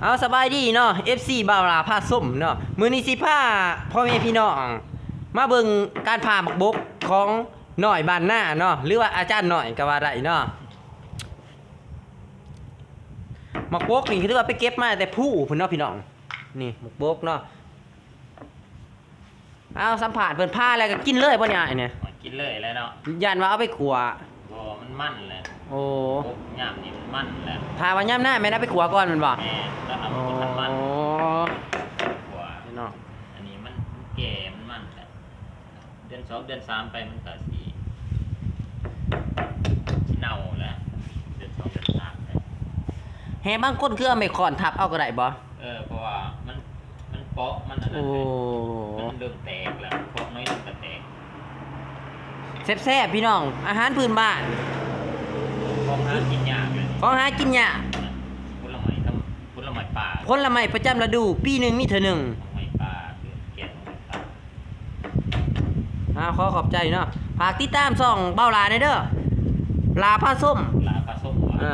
ເອົາ ສະບາຍດີເນາະ ເອັຟຊີ ບ່າວຫຼ້າພາຊົມເນາະ. ມື້ນີ້ຊິພາພໍ່ແມ່ພີ່ນ້ອງມາເບິ່ງການຜ່າໝາກບົກຂອງນ້ອຍບ້ານນາເນາະ ຫຼືວ່າອາຈານນ້ອຍກໍວ່າໄດ້ເນາະ. ໝາກບົກນີ້ຄືວ່າໄປເກັບມາແຕ່ພູພຸ້ນເນາະພີ່ນ້ອງ. ນີ້ໝາກບົກເນາະ. ເອົາ ສຳພາດເພິ່ນ ຜ່າແລ້ວກໍກິນເລີຍບໍ່ນີ້ອ້າຍນີ້? ກິນເລີຍແຫຼະເນາະ. ຢ້ານວ່າເອົາໄປຂົ້ວ. ບໍ່ ມັນມັນແຫຼະ. ໂອ້ ກົກຍາມນີ້ມັນມັນແຫຼະ. ຖ້າວ່າຍາມໜ້າແມ່ນເອົາໄປຂົ້ວກ່ອນແມ່ນບໍ່? ແມ່ນ ຕອນນັ້ນມັນບໍ່ທັນມັນ. ອໍ ຂົ້ວເນາະ. ອັນນີ້ມັນ ມັນແກ່ ມັນມັນແຫຼະ. ເດືອນສອງເດືອນສາມໄປມັນກໍຊິ ຊິເນົ່າແຫຼະ ເດືອນສອງເດືອນສາມໄປ. ແຮ່ບາງຄົນຄືເອົາໄມ້ຄ້ອນທັບເອົາກໍໄດ້ບໍ່? ເອີ ເພາະວ່າມັນ ມັນເປາະ ມັນອັນນັ້ນ. ໂອ້ ມັນເລີ່ມແຕກແລ້ວ ເປາະໜ້ອຍໜຶ່ງກໍແຕກ. ແຊບໆ ພີ່ນ້ອງ ອາຫານພື້ນບ້ານ ຂອງຫາກິນຍາກເລີຍ ຂອງຫາກິນຍາກ. ຜົນລະໄມ້ທຳ ຜົນລະໄມ້ປ່າ ຜົນລະໄມ້ປະຈຳລະດູ ປີໜຶ່ງມີເທື່ອໜຶ່ງ. ໄມ້ປ່າ ແກ່ນໄມ້ປ່າ. ອ້າວ ຂໍຂອບໃຈເນາະ. ຝາກຕິດຕາມຊ່ອງບ່າວຫຼ້າແດ່ເດີ ຫຼ້າພາຊົມ ຫຼ້າພາຊົມ. ເອີ